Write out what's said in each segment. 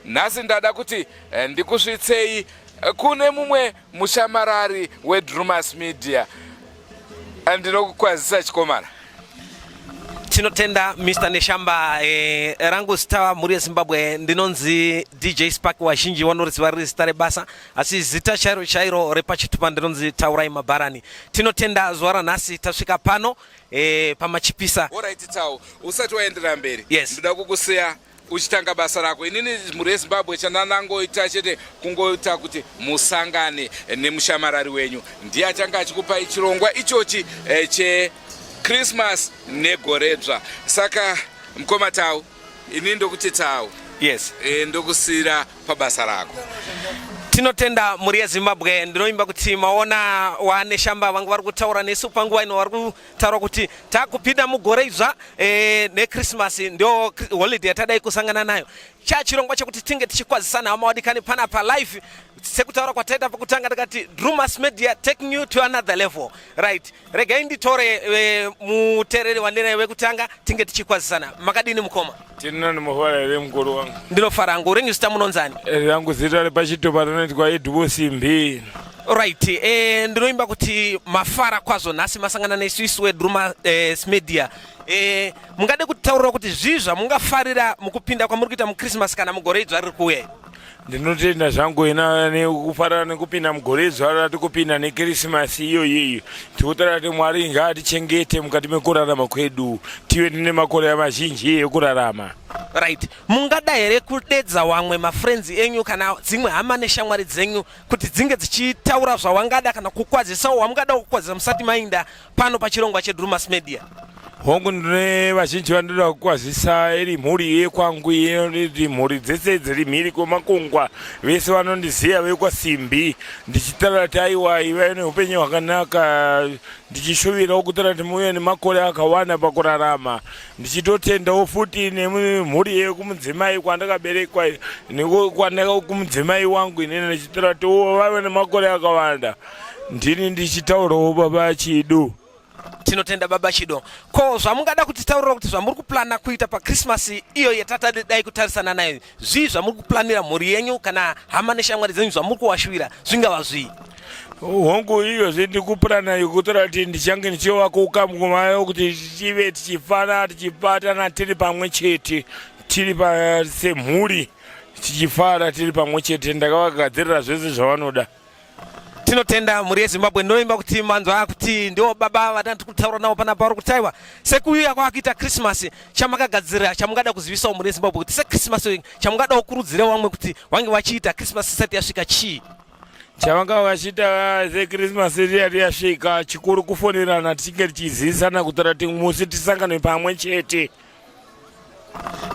Nhasi ndada kuti eh, ndikusvitsei eh, kune mumwe mushamarari weDrumas Media. Eh, ndinokukwazisa chikomana. Tinotenda Mr Neshamba. Rangu zita mhuri yeZimbabwe ndinonzi DJ Spark, wazhinji vanoriziva riri zita rebasa, asi zita chairo chairo repachitupa ndinonzi Taurai Mabharani. Tinotenda zuva ranhasi tasvika pano paMachipisa. Alright Tau, usati waenderera mberi, Yes. ndoda kukusiya uchitanga basa rako. Inini mhuri yeZimbabwe chandanangoita chete kungoita kuti musangane nemushamarari wenyu, ndiye achange achikupai chirongwa ichochi cheChristmas negoredzva. Saka mukoma Tau, inini ndokuti Tau, Yes. Ndokusiyira pabasa rako. Tinotenda mhuri yeZimbabwe. Ndinoimba kuti maona waNeshamba vanga vari kutaura nesu panguva ino, vari kutaura kuti takupinda mugore idzva neChristmas ndio holiday yatadai kusangana nayo. Chachirongwa chekuti tinge tichikwazisana hama wadikani panapa live, sekutaura kwataita pakutanga tikati Drumas Media taking you to another level. Right, regai nditore muteereri wandinaye wekutanga, tinge tichikwazisana. Makadini mukoma? Tinani, mufara here mukuru wangu? Ndinofara hangu. Renyu zita munonzani? Rangu zita repachitupa rinoitwa Edhubo Simbi. Right, ndinoimba kuti mafara kwazvo nhasi masangana nesu isu weDrumas Media. Mungade kutaurira kuti zvii zvamungafarira mukupinda kwamuri kuita muChristmas kana mugore idzva riri kuuya? Ndinotenda zvangu ina nekufara nekupinda mugore idzva rati kupinda neKirisimasi iyoyiyi. Tikutaura kuti Mwari ngaatichengete mukati mekurarama kwedu, tive tine makore mazhinji ekurarama. Right, mungada here kudedza wamwe mafriends enyu kana dzimwe hama neshamwari dzenyu kuti dzinge dzichitaura zvawangada kana kukwazisawo wamungada kukwazisa musati mainda pano pachirongwa cheDrumas Media? Hongu, ndine vazhinji vandoda kukwazisa, iri mhuri yekwangu, iri mhuri dzese dziri mhiri kwemakungwa, vese vanondiziva vekwaSimbi, ndichitaura kuti aiwa, ivai neupenyu hwakanaka, ndichishuvirawo kutaura kuti muve nemakore akawanda pakurarama, ndichitotendawo futi nemhuri yekumudzimai kwandakaberekwa kumudzimai wangu inini, ndichitaura kuti vave nemakore akawanda. Ndini ndichitaurawo baba Chido. Tinotenda baba Chido. Ko zvamungada kutitaurira kuti zvamuri kuplana kuita paChristmas iyo yetatadai kutarisana nayo, zvii zvamuri kuplanira mhuri yenyu kana hama neshamwari dzenyu, zvamuri kuwashuvira zvingava zvii? Hongu, iyozve ndikupurana yekutora kuti ndichange ndichivakoka mukumayo kuti tive tichifara, tichibatana tiri pamwe chete, tiri semhuri, tichifara tiri pamwe chete. Ndakavagadzirira zvese zvavanoda. Tinotenda mhuri yeZimbabwe. Ndinoimba kuti manzwa kuti ndiwo baba vatati kutaura navo panapa, vari kuti aiwa, sekuuya kwakuita Christmas, chamakagadzirira chamungada kuzivisawo mhuri yeZimbabwe kuti seChristmas chamungada kukurudzira vamwe kuti vange vachiita Christmas isati yasvika chii? Chavanga vachiita seChristmas riyati yasvika, chikuru kufonerana, tichinge tichizivisana kutaura kuti musi tisangane pamwe chete.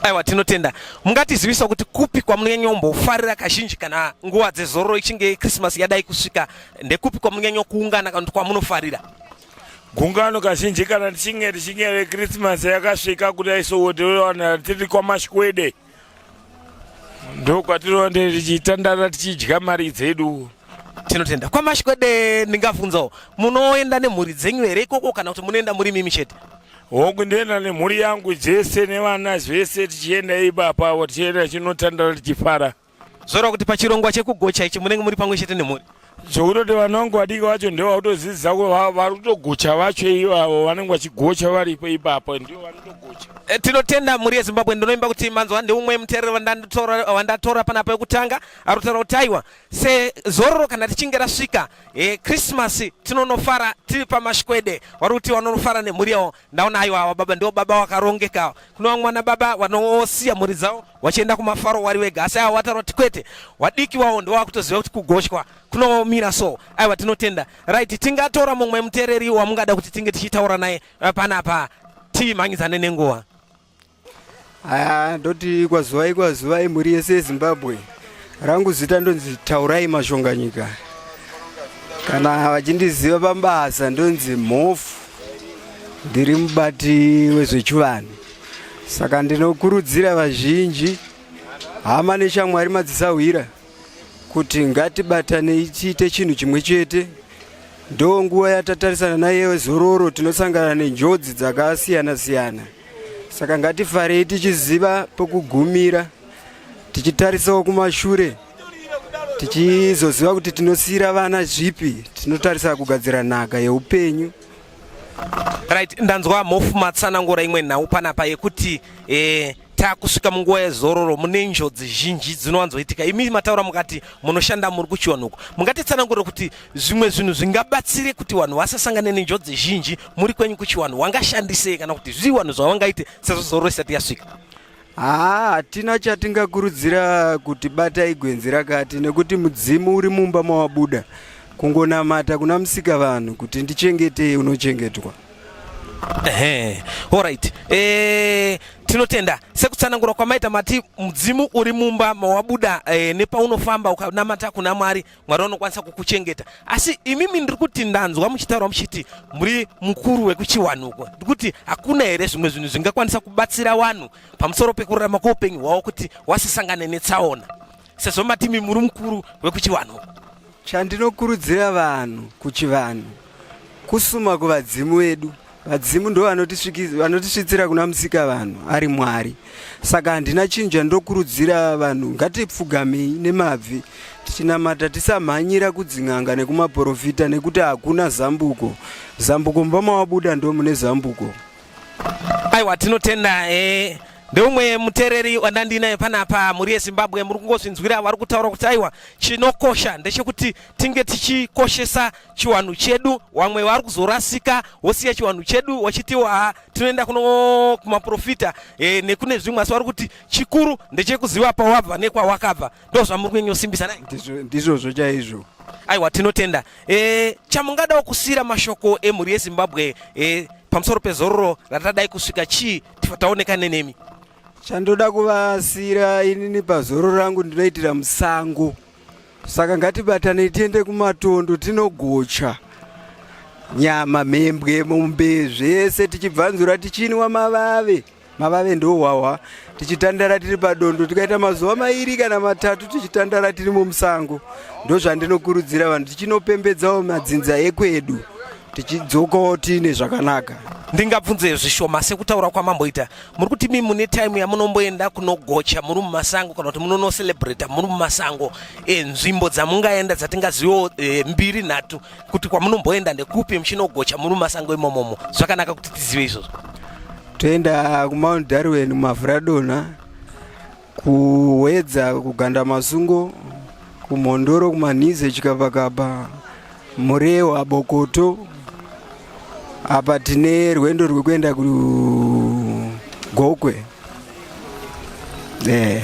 Aiwa, tinotenda. Mungatizivisa kuti kupi kwamunonyanyombofarira kazhinji kana nguva dzezororo ichinge Christmas yadai kusvika, ndekupi kwamunonyanya kuungana kana kuti kwamunofarira? Gungano kazhinji kana tichinge Christmas yakasvika kudai, so tinowana tiri kwaMashkwede, ndokwatinoona tichitandara, tichidya mari dzedu. Tinotenda. KwaMashkwede, ndingabvunzawo, munoenda nemhuri dzenyu here ikoko kana kuti munoenda muri mimi chete? Hongu, ndoenda nemhuri yangu dzese nevana zvese, tichienda ipapa, tichienda tichinotandara, tichifara. Zvoreva kuti pachirongwa chekugocha ichi munenge muri pamwe chete nemhuri? Zvekutoti vana vangu vadiki vacho ndivo vakutozidzisa, vari kutogocha vacho ivavo, vanenge vachigocha varipo ipapo, ndivo vanotogocha. Tinotenda mhuri yeZimbabwe. Ndinoimba kuti manzwa ndeumwe muteereri wandatora panapa yekutanga, ari kutaura kuti aiwa, sezororo kana tichinge rasvika Christmas, tinonofara tiri paMashkwede. Vari kuti vanonofara nemhuri yavo. Ndaona aiwa, ava baba ndivo baba wakarongeka. Kune vamwe vana baba vanosiya mhuri dzavo vachienda kumafaro wari wega, asi ava wataura kuti kwete, wadiki wavo ndo wakutoziva kuti kugoshwa kunomira so. Aiwa, tinotenda. Right, tingatora mumwe muteereri wamungada kuti tinge tichitaura naye panapa, timhanyidzane nenguva. Aya, ndoti kwazuvai, kwazuvai mhuri yese yeZimbabwe. Rangu zita ndonzi Taurai Mashonganyika, kana vachindiziva pambasa ndonzi Mhofu. Ndiri mubati wezvechivanhu, saka ndinokurudzira vazhinji, hama neshamwari, madzisahwira, kuti ngatibatanei tiite chinhu chimwe chete. Ndo nguva yatatarisana nayo zororo, tinosangana nenjodzi dzakasiyana siyana, saka ngatifarei tichiziva pokugumira. Tichitarisawo kumashure tichizoziva kuti tinosiira vana zvipi, tinotarisa kugadzira nhaka yeupenyu. Right, ndanzwa Mhofu matsanangura imwe nhau panapa yekuti eh, takusvika munguva yezororo mune njodzi zhinji dzinowanzoitika. Imi mataura mukati munoshanda muri kuchivanhu uku, mungatitsanangurire kuti zvimwe zvinhu zvingabatsire kuti vanhu vasasangane nenjodzi zhinji muri kwenyu kuchivanhu wangashandisei kana kuti zvii vanhu zvavangaite sezvo zororo isati yasvika? Haa, hatina chatingakurudzira kuti batai gwenzi rakati nekuti mudzimu uri mumba mawabuda. Kungonamata kuna musika vanhu kuti ndichengetei unochengetwa. Ehe, alright. Eh, tinotenda sekutsanangura kwamaita mati mudzimu uri mumba mawabuda eh, nepaunofamba ukanamata kuna Mwari, Mwari vanokwanisa kukuchengeta. Asi imimi ndiri kuti ndanzwa muchitaura muchiti muri mukuru wekuchiwanhu uko, ndiri kuti hakuna here zvimwe zvinhu zvingakwanisa kubatsira vanhu pamusoro pekurarama kweupenyu hwavo kuti wasisangane netsaona, sezvo mati imi muri mukuru wekuchiwanhu uko? Chandinokurudzira vanhu kuchivanhu kusuma kuvadzimu vedu. Vadzimu ndo vanotisvitsira kuna musika vanhu ari Mwari. Saka handina chinhu chandinokurudzira vanhu, ngatipfugamei nemabvi tichinamata, tisamhanyira kudzin'anga nekumaporofita nekuti hakuna zambuko. Zambuko mumba mawabuda ndo mune zambuko. Aiwa, tinotenda eh. Ndeumwe muteereri wandandinaye panapa, mhuri yeZimbabwe, muri kungozvinzwira vari kutaura kuti aiwa, chinokosha ndechekuti tinge tichikoshesa chiwanhu chedu. Wamwe vari kuzorasika wosiya chiwanhu chedu wachitiwo ha tinoenda kuno kumaprofita e, nekune zvimwe, asi vari kuti chikuru ndechekuziva pawabva nekwawakabva. Ndo zvamuri kunyanyosimbisa nai? Ndizvozvo chaizvo. Aiwa, tinotenda. E, chamungadawo kusiira mashoko emhuri yeZimbabwe e, pamusoro pezororo ratadai kusvika chii taonekane nemi? Chandoda kuvasiira inini pazororo rangu ndinoitira musango, saka ngatibatanei tiende kumatondo tinogocha nyama, mhembwe, mombe, zvese, tichibvanzura tichinwa mavave. Mavave ndohwahwa, tichitandara tiri padondo, tikaita mazuva mairi kana matatu tichitandara tiri mumusango. Ndozvandinokurudzira vanhu, tichinopembedzawo madzinza ekwedu, tichidzokawo tiine zvakanaka. Ndingabvunze zvishoma sekutaura kwamamboita, muri kuti mi mune time yamunomboenda kunogocha muri mumasango kana kuti munonocelebrata muri mumasango, e, nzvimbo dzamungaenda dzatingazivewo e, mbiri nhatu kuti kwamunomboenda ndekupi muchinogocha muri mumasango imomomo? Zvakanaka kuti tizive izvozvo. Toenda kuMount Darwin, kuMavhuradonha, kuHwedza, kuGanda Masungo, kuMhondoro, kuManhize, Chikapakapa, Murewa, Bokoto. Apa tine rwendo rwekuenda kuGokwe. Eh.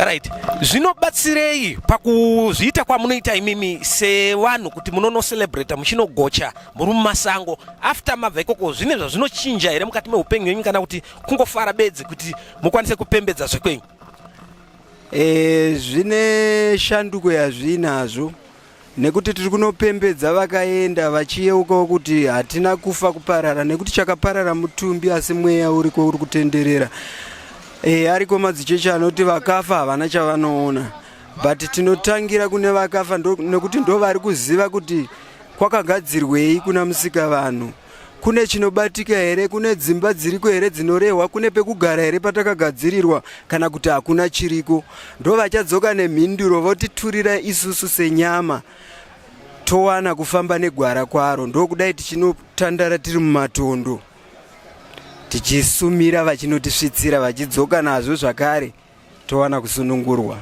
Right, zvinobatsirei pakuzviita kwamunoita imimi sevanhu kuti munonocelebrata muchinogocha muri mumasango? After mabva ikoko zvine zvazvinochinja here mukati meupenyu hwenyu, kana kuti kungofara bedzi kuti mukwanise kupembedza zvekwenyu? E, zvine shanduko yazviinazvo nekuti tiri kunopembedza vakaenda vachiyeukawo kuti hatina kufa kuparara, nekuti chakaparara mutumbi asi mweya uriko uri kutenderera. E, ariko madzichechi anoti vakafa havana chavanoona, but tinotangira kune vakafa nekuti ndo vari kuziva kuti kwakagadzirwei kuna musika vanhu, kune chinobatika here, kune dzimba dziriko here dzinorehwa, kune pekugara here patakagadzirirwa kana kuti hakuna chiriko. Ndo vachadzoka nemhinduro votiturira isusu senyama, towana kufamba negwara kwaro. Ndokudai tichinotandara tiri mumatondo tichisumira vachinotisvitsira, vachidzoka nazvo zvakare, towana kusunungurwa.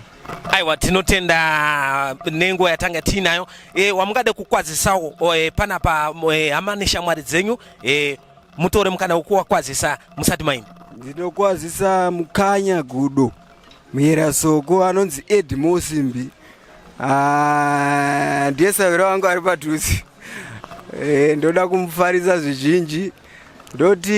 Aiwa, tinotenda nenguva yatanga tiinayo. E, wamungade kukwazisawo e, panapa e, hama neshamwari dzenyu, e, mutore mukana wekuwakwazisa musati maini. Ndinokwazisa Mukanya Gudo Muyera Soko anonzi Ed Mosimbi. Ah, ndiye savira wangu ari padhuze. E, ndoda kumufarisa zvizhinji. Ndoti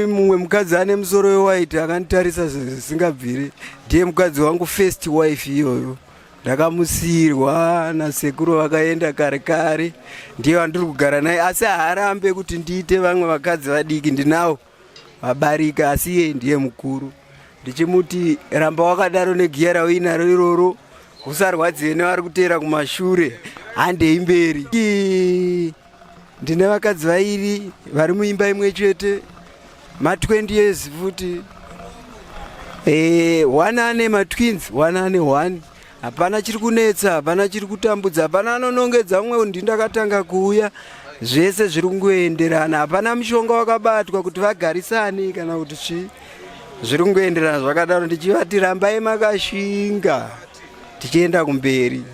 mumwe mukadzi ane musoro wewaiti akanditarisa zvisingabviri, ndiye mukadzi wangu, first wife iyoyo ndakamusiyirwa nasekuru vakaenda kare kare, ndiye wandiri kugara naye, asi haarambe kuti ndiite vamwe vakadzi vadiki, ndinawo vabarika, asi iye ndiye mukuru. Ndichimuti ramba wakadaro negiya rauinaro iroro, usarwadziwe nevari kuteera kumashure, handei mberi. Ndine vakadzi vairi vari muimba imwe chete ma 20 years futi. E, one ane matwins, one ane one. Hapana chiri kunetsa, hapana chiri kutambudza, hapana anonongedza umwe ndi ndakatanga kuuya. Zvese zviri kungoenderana, hapana mushonga wakabatwa kuti vagarisane kana kuti chii. Zviri kungoenderana zvakadaro, ndichivati rambai makashinga tichienda kumberi.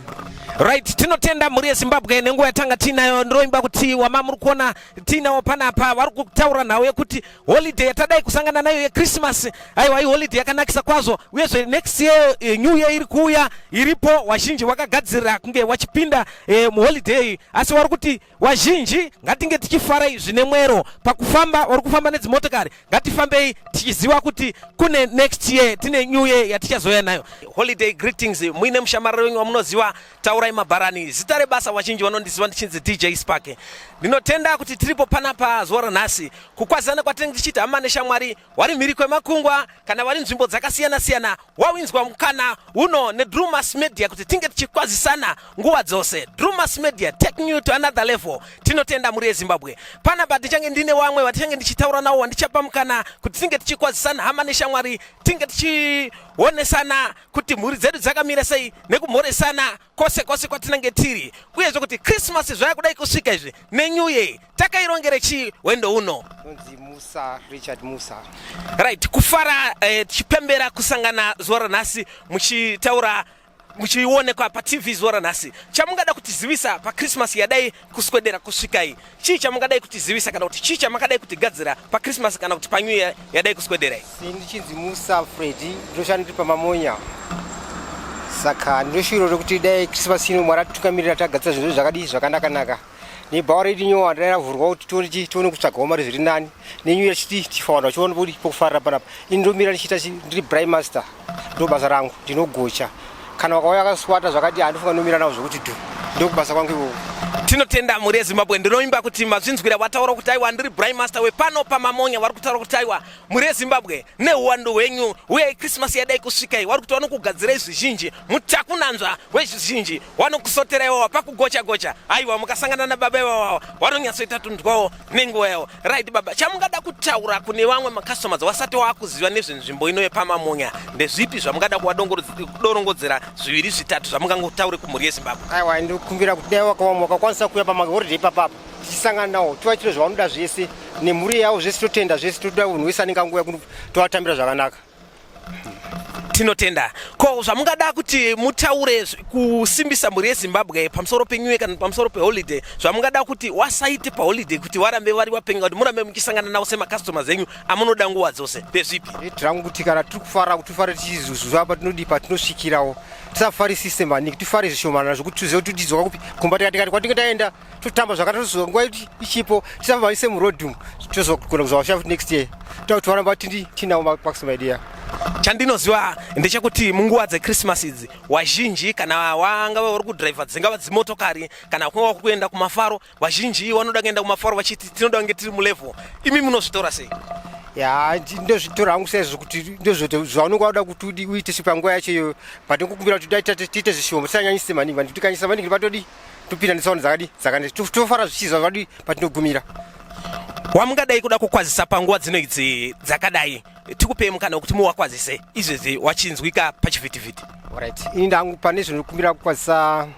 Right, tinotenda mhuri yeZimbabwe nenguva yatanga tiinayo. Ndinoimba kuti wama muri kuona tiinawo panapa vari kutaura nhau yekuti holiday yatadai kusangana nayo yechristmas, aiwa iholiday yakanakisa kwazvo. Uyezve next year new year iri kuuya iripo, wazhinji wakagadzirira kunge wachipinda muholiday, asi wari kuti wazhinji ngatinge tichifarai zvine mwero pakufamba. Wari kufamba nedzimotokari, ngatifambei tichiziva kuti kune next year, tine new year yatichazouya nayo. Holiday greetings muine mushamarari wenyu wamunoziva, Taurai Mabharani zita rebasa, vazhinji vanondiziva ndichinzi DJ Spark. Ndinotenda kuti tiripo panapa zuva ranhasi kukwazana kwatinenge tichiita hama neshamwari wari mhiri kwemakungwa kana vari nzvimbo dzakasiyana siyana. Wawinzwa mukana uno neDrumas Media kuti tinge tichikwazisana nguva dzose. Drumas Media, taking you to another level. Tinotenda mhuri yeZimbabwe. Panapa ndichange ndine wamwe vatichange ndichitaura navo, wandichapa mukana kuti tinge tichikwazisana hama neshamwari, tinge tichionesana kuti mhuri dzedu dzakamira sei nekumhoresana kwose kwose kwatinenge tiri, uyezve kuti Christmas zvaya kudai kusvika izvi nenew year takairongere chii hwendo uno. Nonzi Musa, Richard Musa. Right, kufara tichipembera kusangana zuva ranhasi, muchitaura muchionekwa paTV zuva ranhasi. Chamungada kutizivisa paChristmas yadai kuswedera kusvikai, chii chamungadai kutizivisa kana kuti chii chamakadai kutigadzira paChristmas kana kuti panew year yadai kuswederai? Ndichinzi Musa Fredi, ndinoshanda ndiri paMamonya. Saka ndinoshuviro rekuti dai Christmas ino Mwari atitungamirira, tagadzira zvinhu zvakadii zvakanaka-naka. Nebhawa redu nyowa dai ravhurwa kuti tione tione kutsvagawo mari zviri nani. Nenew year chiti tifawana vachiona kuti pokufarira panapa. Ini ndomira ndichiita ndiri braai master, ndo basa rangu, ndinogocha. Kana wakauya akaswata zvakadii, handifunga ndomira navo zvokuti dhu. Ndokubasa kwangu ikoko. Tinotenda mhuri yeZimbabwe. Ndinoimba kuti mazvinzwira, wataura kuti aiwa ndiri braai master wepano paMamonya. Vari kutaura kuti aiwa mhuri yeZimbabwe nehuwandu hwenyu uyai Christmas yadai kusvikai, vari kuti vanokugadzirai zvizhinji, mutakunanzva wezvizhinji wanokusotera iwawa pakugocha gocha. Aiwa mukasangana nababa iwawawa vanonyatsoita tundwawo nenguva yavo. Right baba, chamungada kutaura kune vamwe macustomers wasati wakuziva nezvenzvimbo ino yepaMamonya ndezvipi zvamungada kuvadorongodzera, zviviri zvitatu zvamungangotaure kumhuri yeZimbabwe? Aiwa, ndikumbira kuti dai wakawamwe wakakwanisa kuuya pamaholiday ipapapa, tichisangana nawo, tivaitire zvavanoda zvese nemhuri yavo zvese. Totenda zvese, toda munhu wese anenge angouya tovatambira zvakanaka. Tinotenda. Ko zvamungada kuti mutaure kusimbisa mhuri yeZimbabwe pamusoro penew kana pamusoro peholiday, zvamungada kuti wasaite paholiday kuti warambe vari wapenyu, kuti murambe muchisangana navo semacustomers enyu amunoda nguva dzose, ndezvipi? Rangu kuti kana tiri kufara, kuti tifare tichizuzuva patinodii patinosvikirawo, tisafarisise maningi, tifare zvishomana zvokuti tuzive kuti tidzoka kupi kumba. Tikati kwatinge taenda totamba zvakati, tozoka nguva ichipo, tisafambise muroad umu, tozogona kuzovasha futi next year. Toda kuti varamba tinawo macustomer edu ya. Chandinoziva ndechekuti munguva dzechristmas idzi wazhinji kana wangave vari kudhiraivha dzingava dzimotokari kana kungava kuenda kumafaro, vazhinji vanoda kuenda kumafaro vachiti tinoda kunge tiri mulevel. Imi munozvitora sei? Ya, ndozvitora hangu saizvo kuti ndozvaunenge wauda kuti uite panguva yacho iyoyo, but ndikukumbira kuti dai tiite zvishoma, tisanyanyise maningi. Vanhu tikanyanyisa maningi patodi topinda netsaona dzakadi dzakandi, tofara zvichiza zvadi patinogumira. Wamungadai kuda kukwazisa panguva dzino idzi dzakadai, tikupei mukana wekuti muwakwazise izvezvi wachinzwika pachivhitivhiti. Alright, ini ndangu pane zvinokumbira kukwazisa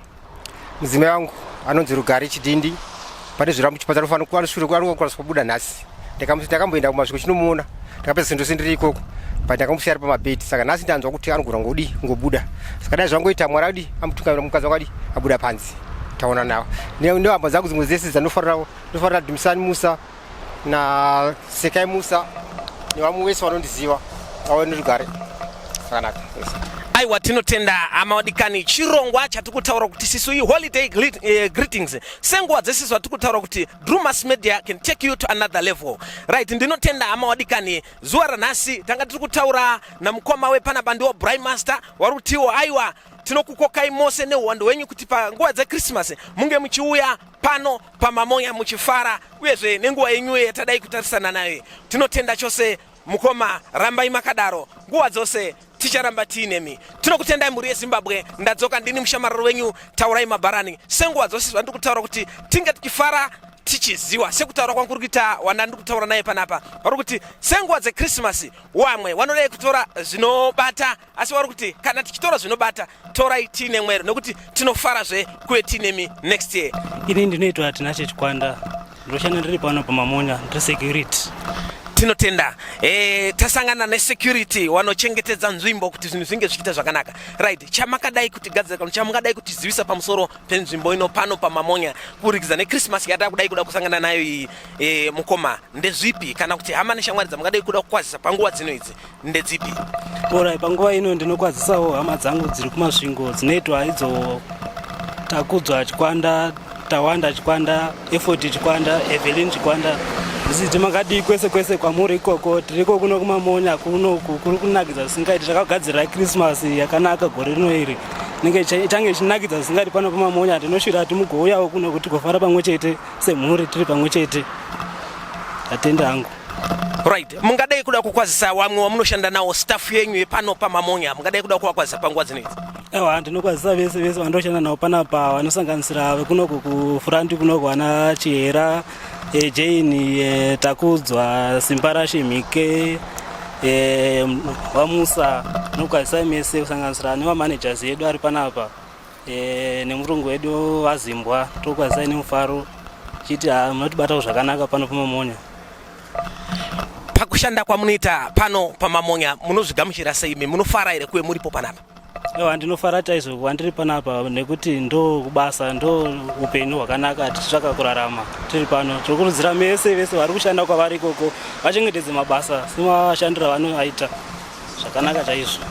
mudzimai wangu anonzi Rugare Chidindi. Pane zviri muchipatara, anoshure kubuda nhasi. Ndakamboenda kumasviko chinomuona, ndakapedza sendo ndiri ikoko, but ndakamusiya ari pamabhedhi. Saka nhasi ndanzwa kuti anogona ngodi ngobuda, saka dai zvangoita Mwari adi amutungamira, mukadzi wangu adi abuda panze, taona nawo nehama dzangu dzimwe dzese dzanofarira. Ndofarira Dumisani Musa na Sekai Musa nevamwe vese vanondiziva, vave nerugare zvakanaka. Aiwa, tinotenda hama wadikani. Chirongwa chatiri kutaura kuti sisu iholiday greetings senguva dzese zvatiri kutaura kuti Drumas Media can take you to another level. Right, ndinotenda hama wadikani. Zuva ranhasi tanga tiri kutaura namukoma wepanapa, ndiwo braai master, wari kutiwo aiwa tinokukokai mose neuwandu hwenyu kuti panguva dzechristmas munge muchiuya pano paMamonya muchifara, uyezve nenguva yenyu yatadai kutarisana nayo. Tinotenda chose mukoma, rambai makadaro nguva dzose, ticharamba tiinemi. Tinokutendai mhuri yeZimbabwe. Ndadzoka, ndini mushamarari wenyu Taurai Mabharani, senguva dzose zvandiri kutaura kuti tinge tichifara. tichiziwa sekutaura kwangu kuri kuita wandandiri kutaura naye panapa vari kuti senguva dzekrisimasi wamwe vanodai kutora zvinobata asi vari kuti kana tichitora zvinobata torai tiine mwero nekuti tinofarazve kuve tiinemi next year. Ini ndinoitwa Tinashe Chikwanda, ndoshanda ndiri pano paMamonya, ndiri security. Tinotenda e, tasangana nesecurity wanochengetedza nzvimbo kuti zvinhu zvinge zvichiita zvakanaka. Right, chamakadai kutigadzira kana chamungadai kutizivisa pamusoro penzvimbo ino pano paMamonya kuburikidza nechristmas yatakudai kuda kusangana nayo iyi e, mukoma ndezvipi kana kuti hama neshamwari dzamungadai kuda kukwazisa panguva dzino idzi ndedzipi? Orai, panguva ino ndinokwazisawo hama dzangu dziri kuMasvingo dzinoitwa idzo Takudzwa Chikwanda, Tawanda Chikwanda, Effort Chikwanda, Evelyn Chikwanda. Ndichiti makadii kwese kwese kwamuri ikoko, tiriko kuno kuMamonya kuno kuri kunakidza zvisingaiti. Takagadzirira Christmas yakanaka gore rino iri, inenge ichange ichinakidza zvisingaiti pano paMamonya. Tinoshuvira kuti mugouyawo kuno kuti tigofara pamwe chete semhuri tiri pamwe chete. Tatenda hangu. Right, mungadai kuda kukwazisa wamwe wamunoshanda nawo staff yenyu yepano paMamonya, mungadai kuda kuvakwazisa panguva dzino idzi? Ewa, ndinokwazisa vese vese vandoshanda navo panapa vanosanganisira vekunoku kufuranti kunoku vana Chihera, e, Jane, e, Takudzwa, Simbarashe Mhike, e, vaMusa, ndinokwazisai mese kusanganisira nemamanagers edu ari panapa. E, nemurungu wedu vaZimbwa tokwazisai nemufaro chiti munotibatawo zvakanaka pano paMamonya. Pakushanda kwamunoita pano paMamonya munozvigamuchira sei imi munofara here kuve muripo panapa? Ewa, ndinofara chaizvo kuva ndiri panapa nekuti ndo kubasa ndo upenyu hwakanaka tichitsvaka kurarama tiri pano. Tinokurudzira mese vese vari kushanda kwavari ikoko vachengetedze mabasa semashandiro avanoaita zvakanaka chaizvo.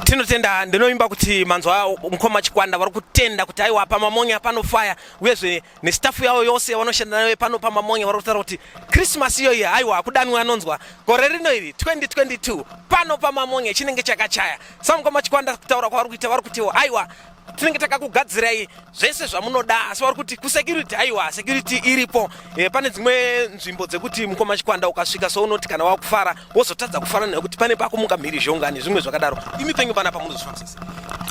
Tinotenda, ndinovimba kuti manzwa mukoma Chikwanda vari kutenda kuti aiwa paMamonya panofaya, uyezve nestafu yavo yose yavanoshanda nayo pano paMamonya vari kutaura kuti Christmas iyoyi haiwa hakudanwi anonzwa gore rino iri 2022 pano paMamonya chinenge chakachaya. Samukoma Chikwanda kutaura kwavari kuita vari kutiwo aiwa tinenge takakugadzirai zvese zvamunoda, asi vari kuti kusecurity aiwa security iripo. E, pane dzimwe nzvimbo dzekuti mukoma Chikwanda ukasvika so unoti kana wakufara wozotadza kufara nekuti pane pakumuka mhirizhonga nezvimwe zvakadaro. Imi penyu panapa munozvifambisa sei?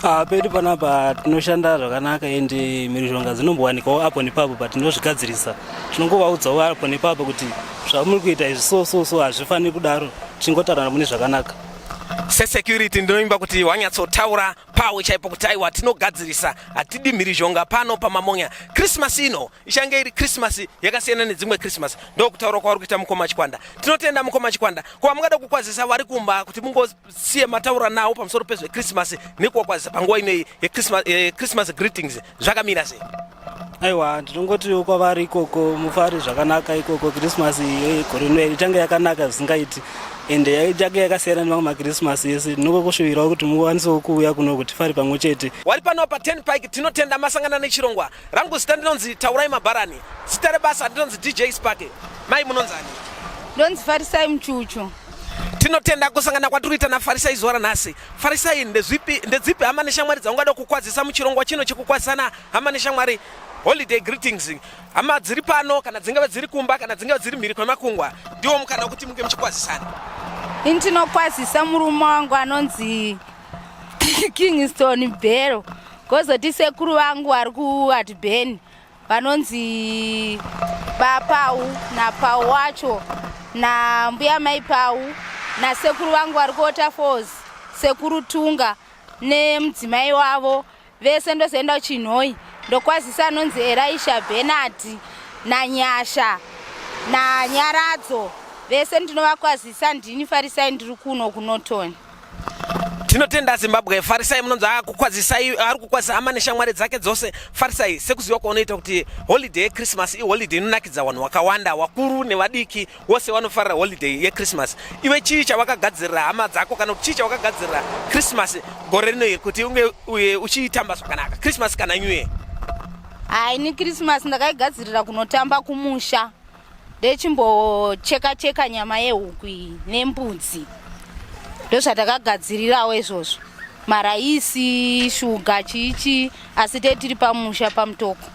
Ah, pedu panapa tinoshanda zvakanaka ende mhirizhonga dzinombowanikawo apo nepapo but tinozvigadzirisa. Tinongovaudzawo apo nepapo kuti zvamuri kuita izvi so so so hazvifaniri kudaro, tichingotaurana mune zvakanaka. Sesecurity ndinovimba kuti wanyatsotaura pawe chaipo kuti aiwa tinogadzirisa, hatidi mhirizhonga pano paMamonya. Christmas ino ichange iri Christmas yakasiyana nedzimwe Christmas, ndokutaura kwavari kuita mukoma Chikwanda. Tinotenda mukoma Chikwanda. Ko mungada kukwazisa vari kumba kuti mungosiye mataura nawo pamusoro pezveChristmas nekuvakwazisa panguva ino yeChristmas, Christmas greetings zvakamira sei? Aiwa, ndinongotiwo kwavari ikoko mufare zvakanaka ikoko. Christmas gore rino ichange yakanaka zvisingaiti ende ichange yakasiyana nemamwe maChristmas ese. Ndinongokushuvirawo kuti mukwanisewo kuuya kuno kuti tifare pamwe chete. Wari pano pa10 Pike, tinotenda masangana nechirongwa. Rangu zita ndinonzi Taurai Mabharani, zita rebasa ndinonzi DJ Sparke. Mai munonzani? Ndonzi Farisai Muchuchu. Tinotenda kusangana kwatiri kuita naFarisai zuva ranhasi. Farisai, ndezvipi ndedzipi hama neshamwari dzaungada kukwazisa muchirongwa chino chekukwazisana hama neshamwari holiday greetings? Hama dziri pano kana dzingave dziri kumba kana dzingave dziri mhiri kwemakungwa, ndiwo mukana wekuti munge muchikwazisana. Ini tinokwazisa murume wangu anonzi Kingston Bhero, kozoti sekuru vangu vari kuAdben vanonzi baPau naPau wacho nambuya mai Pau nasekuru vangu vari kuWaterfalls, sekuru Tunga nemudzimai wavo vese. Ndozoenda kuChinhoi ndokwazisa anonzi Elisha Bernard naNyasha naNyaradzo, vese ndinovakwazisa. Ndini Farisai, ndiri kuno kuNorton. Tinotenda Zimbabwe. Farisai munonzi akukwazisai, ari kukwazisa hama neshamwari dzake dzose. Farisai, sekuziva kwaunoita kuti holiday yeChristmas iholiday inonakidza vanhu vakawanda, vakuru nevadiki vose vanofarira holiday yeChristmas. Iwe chii chawakagadzirira hama dzako kana kuti chii chawakagadzirira Christmas gore rino iri kuti unge uchiitamba zvakanaka Christmas kana New Year? Hai, ni Christmas ndakaigadzirira kunotamba kumusha, ndechimbocheka cheka nyama yehuku iyi nembudzi, ndozvatakagadzirirawo izvozvo, maraisi, shuga, chichi, asi tee tiri pamusha paMutoko.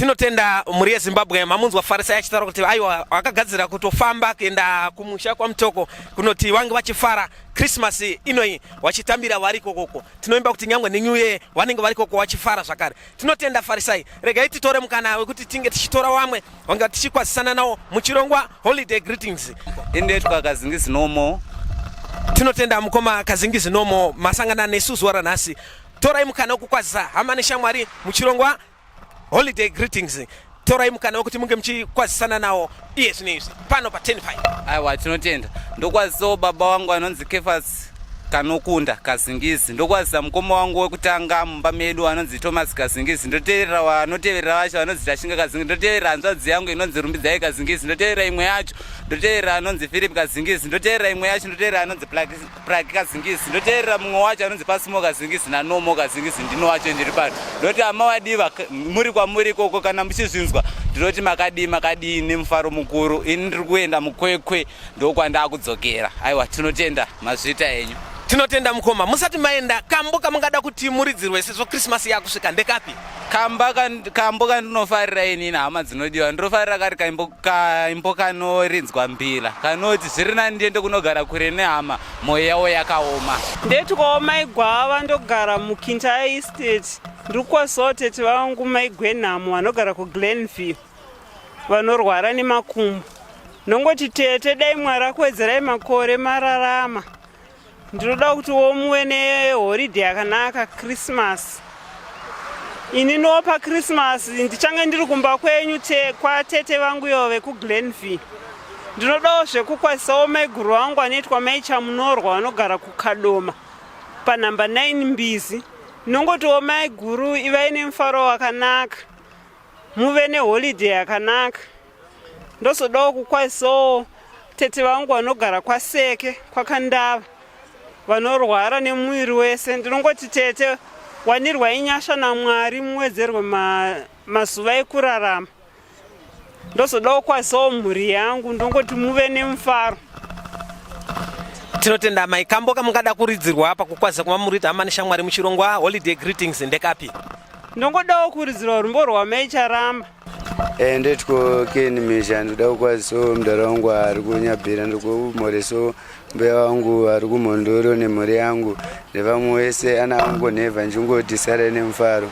Tinotenda mhuri yeZimbabwe, mamunzwa Farisai achitaura kuti aiwa vakagadzira kutofamba kuenda kumusha kwaMutoko kunoti vange vachifara Christmas inoyi vachitambira vari ikokoko. Tinoimba kuti nyangwe neNew Year vanenge vari ikoko vachifara zvakare. Tinotenda Farisai. Regai titore mukana wekuti tinge tichitora vamwe vanga tichikwazisana nawo muchirongwa Holiday Greetings. Indoitwa Kazingizi Nomo. Tinotenda mukoma Kazingizi Nomo, masangana nesu zuva ranhasi. Torai mukana wekukwazisa hama neshamwari muchirongwa Holiday Greetings. Torai mukana wekuti munge muchikwazisana nawo iye zvino izvi pano pa 10 Aiwa, tinotenda. Ndokwazisawo baba wangu anonzi Kefas Kanokunda Kazingizi. Ndokwazisa mukoma wangu wekutanga mumba medu anonzi Thomas Kazingizi. Ndoteverera vanoteverera vacho vanonzi Tashinga Kazingizi. Ndoteverera hanzvadzi yangu inonzi Rumbidzai Kazingizi. Ndoteverera imwe yacho. Ndoteverera anonzi Philip Kazingizi. Ndoteverera imwe yacho. Ndoteverera anonzi Praki Kazingizi. Ndoteverera mumwe wacho anonzi Pasimo Kazingizi naNomo Kazingizi. Ndino wacho ndiri pano. Ndoti hama wadiva muri kwamuri ikoko kana muchizvinzwa ndinoti makadii makadii nemufaro mukuru. Ini ndiri kuenda muKwekwe ndokwandakudzokera. Aiwa, tinotenda, mazvita henyu. Tinotenda mukoma. Musati maenda, kambo kamungada kuti muridzirwe sezvo Christmas yakusvika ndekapi? Kamba kambo kandinofarira inini, hama dzinodiwa, ndinofarira kari kaimbo kaimbo kanorinzwa mbila kanoti zviri nani ndiende kunogara kure nehama mwoyo yavo yakaoma. Ndetwawo mai Gwava, ndogara muKintyre Estate. Ndiri kukwazisawo tete vangu mai Gwenhamo vanogara kuGlenview vanorwara nemakumbo. Ndongoti tete dai Mwari akuwedzerai makore mararama. Ndinoda kuti wo muve nehoridhe yakanaka Christmas. Ini nopa Christmas ndichange ndiri kumba kwenyu te, kwatete vangu yo vekuGlenview. Ndinodawo zvekukwazisawo maiguru vangu anoitwa mai Chamunorwa vanogara kuKadoma panhamba 9 Mbizi. Ndinongotiwo maiguru ivai nemufaro wakanaka, muve neholidhe yakanaka. Ndozodawo kukwazisawo tete vangu vanogara kwaSeke kwaKandava vanorwara nemuviri wese. Ndinongoti tete wanirwai nyasha naMwari muwedzerwe mazuva ekurarama. Ndozodawo kukwazisawo mhuri yangu, ndongoti muve nemufaro. Tinotenda mai. Kambo kamungada kuridzirwa pakukwazisa kwamamurita hama neshamwari muchirongwa Holiday Greetings ndekapi? Ndongodawo kuridzirwa rumbo rwamai Charamba. Ndetwo Ken Misha, ndoda kukwazisawo mudhara wangu ari kuNyabhira, ndikumoreso mbuya wangu ari kuMhondoro nemhuri yangu nevamwe vese ana angu nhevha, ndingoti sare nemufaro.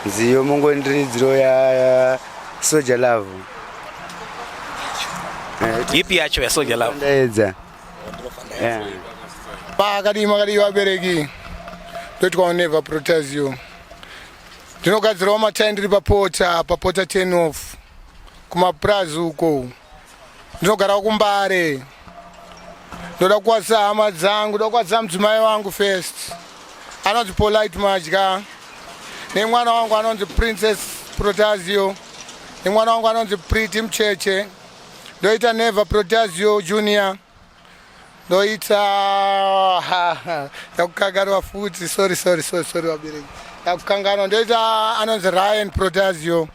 Nziyo mungondiridziro ya Soja Love. Ipi yacho ya Soja Love? Ndaedza. Pakadii makadii vabereki, ndoitwa Neva Protazio, ndinogadzirawo matai, ndiri papota papota 10 off kumapurazi uko, ndinogarawo kuMbare. Ndoda kukwazisa hama dzangu, ndoda kukwazisa mudzimai wangu first anonzi Polite Madya, nemwana wangu anonzi Princess Protazio, nemwana wangu anonzi Pretty Mcheche, ndoita Neva Protazio Junior, ndoita ndakukanganwa futi, sorry sorry sorry sorry vabereki, ndakukanganwa, ndoita anonzi Ryan Protazio.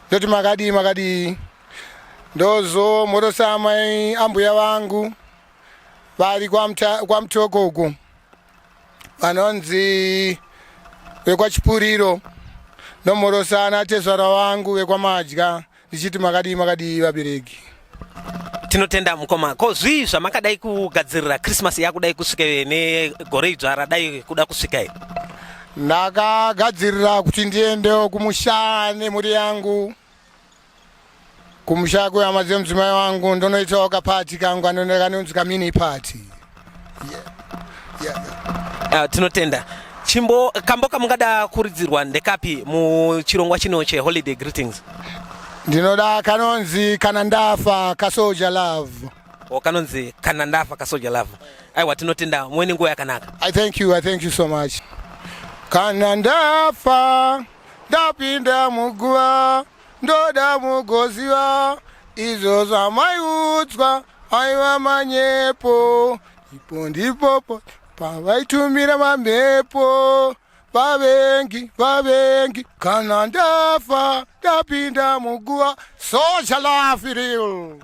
Ndoti makadii makadii. Ndozo mhorosa amai ambuya vangu vari kwaMutoko uku vanonzi vekwaChipuriro, ndomhorosa ana tezvara vangu vekwaMadya, ndichiti makadii makadii vabereki. Tinotenda mukoma. Ko zvii zvamakadai kugadzirira Christmas yakudai kusvika negore idzva radai kuda kusvika iri? Ndakagadzirira kuti ndiendewo kumusha nemhuri yangu, kumusha kwehama dzemudzimai wangu, ndonoitawo kapati kangu kanonzi kamini party. Yeah. Tinotenda. Chimbo kambo kamungada kuridzirwa ndekapi muchirongwa chino cheholiday greetings? Ndinoda kanonzi Kana Ndafa kaSoja Love. O, kanonzi Kana Ndafa kaSoja Love. Aiwa, tinotenda, muve nenguva yakanaka. I thank you, I thank you so much. Kana ndafa ndapinda muguva, ndoda mugoziva izvo zvamaiudzwa aiva manyepo. Ipo ndipopo pavaitumira mamhepo, vavengi vavengi. Kana ndafa ndapinda muguva. Soja Love real.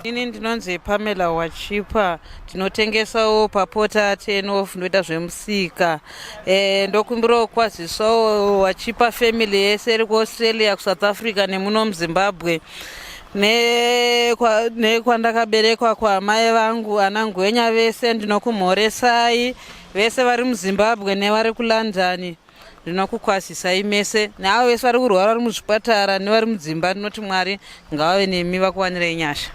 Ini ndinonzi Pamela Wachipa, ndinotengesawo papota 10 off, ndoita zvemusika. E, ndokumbirawo kukwaziswawo Wachipa family yese iri kuAustralia, kuSouth Africa nemuno muZimbabwe nekwandakaberekwa ne kwaamai vangu ana Ngwenya vese ndinokumhoresai vese vari muZimbabwe nevari kuLondon. Ndinokukwazisai mese neavo vese vari kurwara vari muzvipatara nevari mudzimba ndinoti Mwari ngavave nemi vakuwanirei nyasha.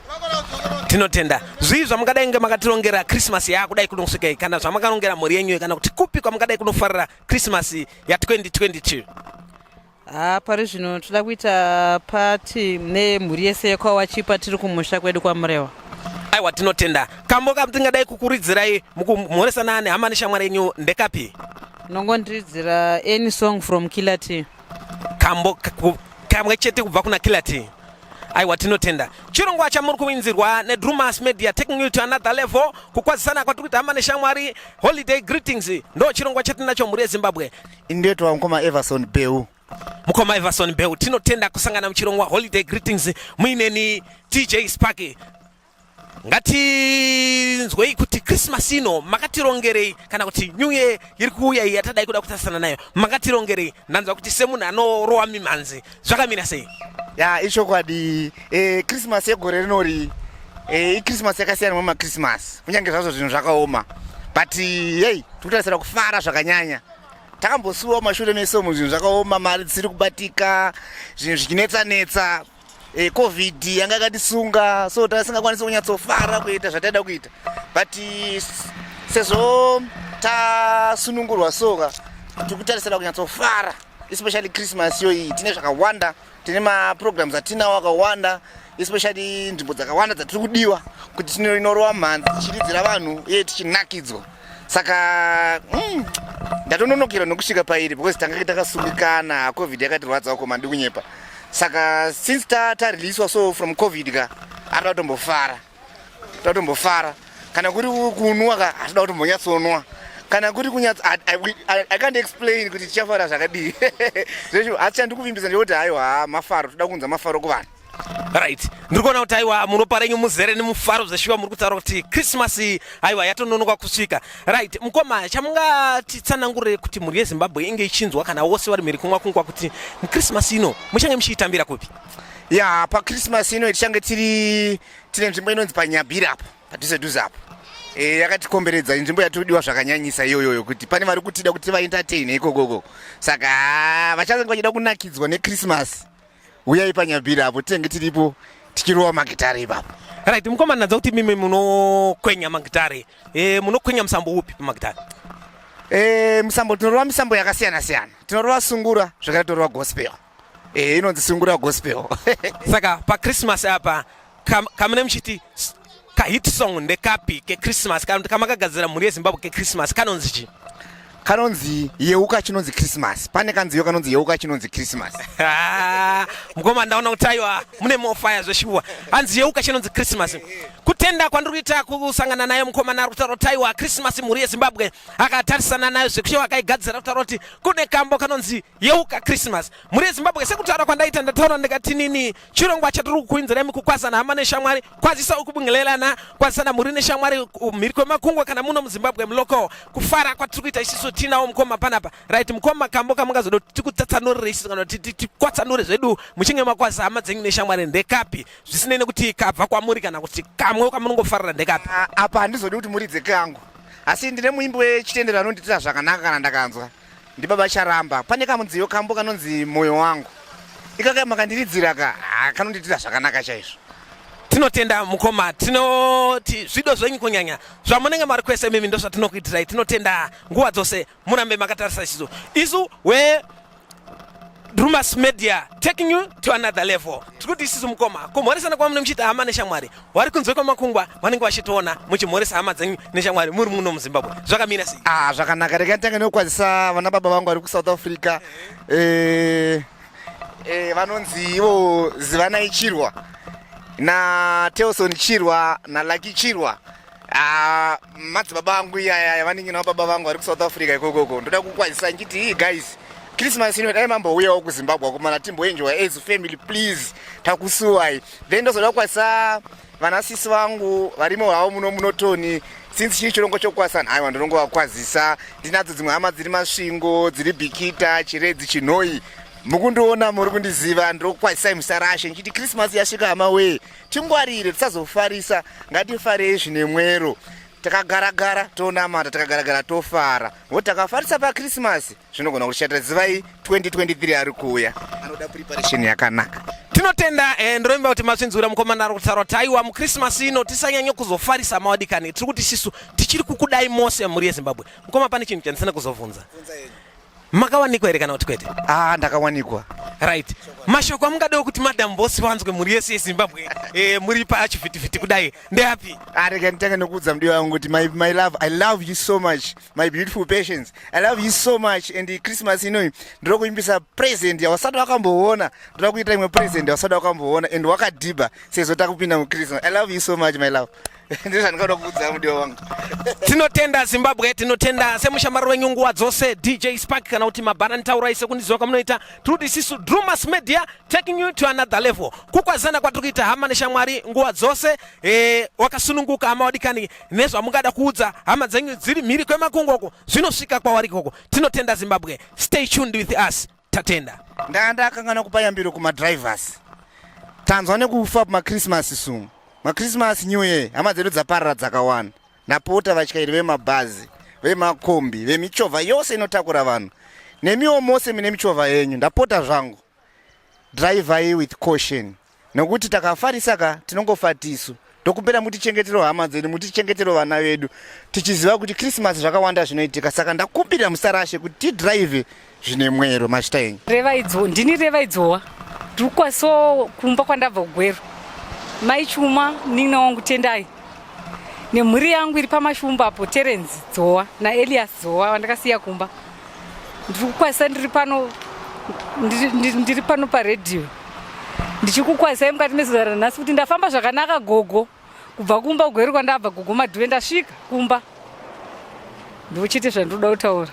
Tinotenda. Zvii zvamungadai kunge makatirongera Christmas yaakudai kunosvika kana zvamakarongera mhuri yenyu kana kuti kupi kwamungadai kunofarira Christmas ya 2022? Haa pari zvino toda kuita party nemhuri yese yekwaWachipa tiri kumusha kwedu kwaMurewa. Aiwa tinotenda. Kambo katingadai kukuridzirai mukumhoresana nehama neshamwari yenyu ndekapi? Nongondiridzira any song from Killer T. Kambo kamwe chete kubva kuna Killer T. Aiwa tinotenda. Chirongwa chamuri kuinzirwa neDrumas Media taking you to another level kukwazisana kwatiri kuita hama neshamwari holiday greetings ndo chirongwa chatinacho mhuri yeZimbabwe. Indoitwa mukoma Everson Beu. Mukoma Everson Beu, tinotenda kusangana muchirongwa holiday greetings muineni TJ Sparky. Ngatinzwei kuti Christmas ino makatirongerei kana kuti New Year iri kuuya iyi yatadai kuda kutarisana nayo makatirongerei. Ndanzwa kuti semunhu anorowa mimhanzi zvakamira sei? Ya, ichokwadi e, Christmas yegore rinori e, iChristmas yakasiyana nemamwe maChristmas kunyange zvazvo zvinhu zvakaoma but hey, tikutarisira kufara zvakanyanya takambosuwa mashure mese umu zvinhu zvakaoma mari dzisiri kubatika zvinhu zvichinetsa netsa e, covid yanga yakatisunga so tasingakwanisi kunyatsofara kuita zvataida kuita but sezvo tasunungurwa soka tiri kutarisira kunyatsofara especially christmas yoiyi tine zvakawanda tine maprograms atinawo akawanda especially nzvimbo dzakawanda dzatiri kudiwa kuti tinorova mhanzi tichiridzira vanhu uye tichinakidzwa saka mm, ndatononokera nokusvika pairi because tanga takasungikana covid yakatirwadza uko mandi kunyepa saka since tareleaswa ta so from covid ka arida kutombofara toda kutombofara kana kuri kunwa ka hatida kutombonyatsonwa kana kuri kunyatso I can't explain kuti tichafara zvakadii zvecho asi chandikuvimbisa ndekuti haiwa mafaro toda kuunza mafaro kuvanhu right ndiri kuona kuti aiwa muropa renyu muzere nemufaro zveshuwa muri kutaura kuti christmas aiwa yatononoka kusvika right mukoma chamungatitsanangurire kuti mhuri yezimbabwe inge ichinzwa kana vose vari mhiri kumwa kungwa kuti muchristmas ino muchange muchiitambira kupi ya pachristmas ino tichange tiri tine nzvimbo inonzi panyabhira apo padhuze dhuze apo e, yakatikomberedza inzvimbo yatodiwa zvakanyanyisa iyoyoyo kuti pane vari kutida kuti tivaentertain ikokoko saka vachange vachida kunakidzwa nechristmas uyai panyabhira apo tinenge tiripo tichirova magitare ipapo right mukoma ndadza kuti mimi munokwenya magitare e, munokwenya musambo upi pamagitare e, musambo tinorova misambo yakasiyana siyana tinorova sungura zvakare tinorova gospel e, inonzi sungura gospel saka pachristmas apa kamune muchiti kahit song ndekapi kechristmas kamakagadzira mhuri yezimbabwe kechristmas kanonzi chii kanonzi yeuka chinonzi christmas pane kanziyo kanonzi yeuka chinonzi christmas mukoma ndaona kuti aiwa mune mofaya zveshuwa hanzi yeuka chinonzi christmas kutenda kwandiri kuita kusangana naye mukomana ari kutaura kuti aiwa christmas mhuri yezimbabwe akatarisana nayo zvekushewa akaigadzira kutaura kuti kune kambo kanonzi yeuka christmas mhuri yezimbabwe sekutaura kwandaita ndataura ndikati nini chirongwa chatiri kukuinzirai mukukwazana hama neshamwari kwazisa ukubungelelana kwazisana mhuri neshamwari mhiri kwemakungwa kana muno muzimbabwe mulocal kufara kwatiri kuita isisu tinawo mukoma panapa right mukoma kambo kamungazoda kuti tikutsatsanurire isisu kana kuti tikwatsanure zvedu muchinge makwazisa hama dzenyu neshamwari ndekapi zvisinei nekuti kabva kwamuri kana kuti kamwe kamunongofarira ndekapi apa handizodi kuti muridze kangu asi ndine muimbi wechitendero anondiitira zvakanaka kana ndakanzwa ndibaba charamba pane kamudziyo kambo kanonzi moyo wangu ikaka makandiridzira ka ah, kanondiitira zvakanaka chaizvo tinotenda mukoma tinoti zvido zvenyu kunyanya zvamunenge mari kwese mimi ndozvatinokuitirai tinotenda nguva dzose murambe makatarisa chizo isu we Drumas Media taking you to another level. Tiri kuti isisu mukoma kumhoresana kwamune muchiita hama neshamwari vari kunze kwemakungwa vanenge vachitoona muchimhoresa hama dzenyu neshamwari muri muno muZimbabwe zvakamira sei? Ah, zvakanaka rega nditange nekukwazisa vana baba vangu vari kuSouth Africa eh, eh, vanonzi ivo Zivanai Chirwa naTelson Chirwa naLucky Chirwa Ah, madzibaba angu iyaya vanenge nababa vangu vari kusouth africa ikokoko ndoda kukwazisa ndichiti hii guys christmas ino dai mambouyawo kuzimbabwe akomana timboenjoya as family please takusuwai then ndozoda kukwazisa vana sisi vangu varimo havo muno munotoni since chiri chirongo chokukwazisana haiwa ndinongovakwazisa ndinadzo dzimwe hama dziri masvingo dziri bikita chiredzi chinhoyi mukundiona muri kundiziva ndinokukwazisai musarashe ndichiti christmas yasvika hama wee tingwarire tisazofarisa ngatifarei zvine mwero takagaragara tonamata takagaragara tofara ngokuti takafarisa pakrisimasi zvinogona kutishatira zivai 2023 ari kuuya anoda preparation yakanaka tinotenda eh, ndinovimba kuti mazvinzwira mukomana ari kutaura kuti aiwa mukrisimasi ino tisanyanye kuzofarisa mawadikani tiri kuti sisu tichiri kukudai mose mhuri yezimbabwe mukoma pane chinhu chandisina kuzobvunza makawanikwa here kana kuti kwete ah ndakawanikwa right mashoko amungadewo kuti madam boss vanzwe mhuri yese yezimbabwe eh, muri pachivhitivhiti kudai ndeapi arega ah, nditange nekuudza mudiwa wangu kuti my, my love i love you so much my beautiful patience i love you so much and christmas inoyi ndinoda kuimbisa present yawasati wakamboona ndoda kuita imwe present yawasati wakamboona and wakadhibha sezvo takupinda muchristmas i love you so much my love ndizvo zvandingada kuudza mudiwa wangu tinotenda zimbabwe tinotenda semushamari wenyu nguva dzose dj spark kana kuti mabhanani taurai sekundiziva kwamunoita tiri kuti isisu drumas media taking you to another level kukwazana kwatiri kuita hama neshamwari nguva dzose e, wakasununguka hama wadikani nezvamungada kuudza hama dzenyu dziri mhiri kwemakungwa uko zvinosvika kwavari ikoko tinotenda zimbabwe stay tuned with us tatenda ndanga ndakanganwa kupa yambiro kumadrivers tanzwa nekufa pamachristmas sumu machristmas new year hama dzedu dzaparara dzakawanda ndapota vatyairi vemabhazi vemakombi vemichovha yose inotakura vanhu nemiwo mose mine michovha yenyu ndapota zvangu drivai with caution nokuti takafarisa ka tinongofa tisu tokumbira mutichengetero hama dzedu mutichengetero vana vedu tichiziva kuti christmas zvakawanda zvinoitika saka ndakumbira musarashe kuti tidrive zvine mwero mazvita enyu revaidzo ndini revaidzowa ndiri kukwaso kumba kwandabva kugweru mai chuma munin'ina wangu tendai nemhuri yangu iri pamashumba apo terence dzowa naelias dzowa wandakasiya kumba ndiri kukwazisa ndiri pano ndiri pano paredhiyo ndichikukwazisai mukati mezuva ranhasi kuti ndafamba zvakanaka gogo kubva kumba kugweru kwandabva gogo madhuve ndasvika kumba ndochete zvandinoda kutaura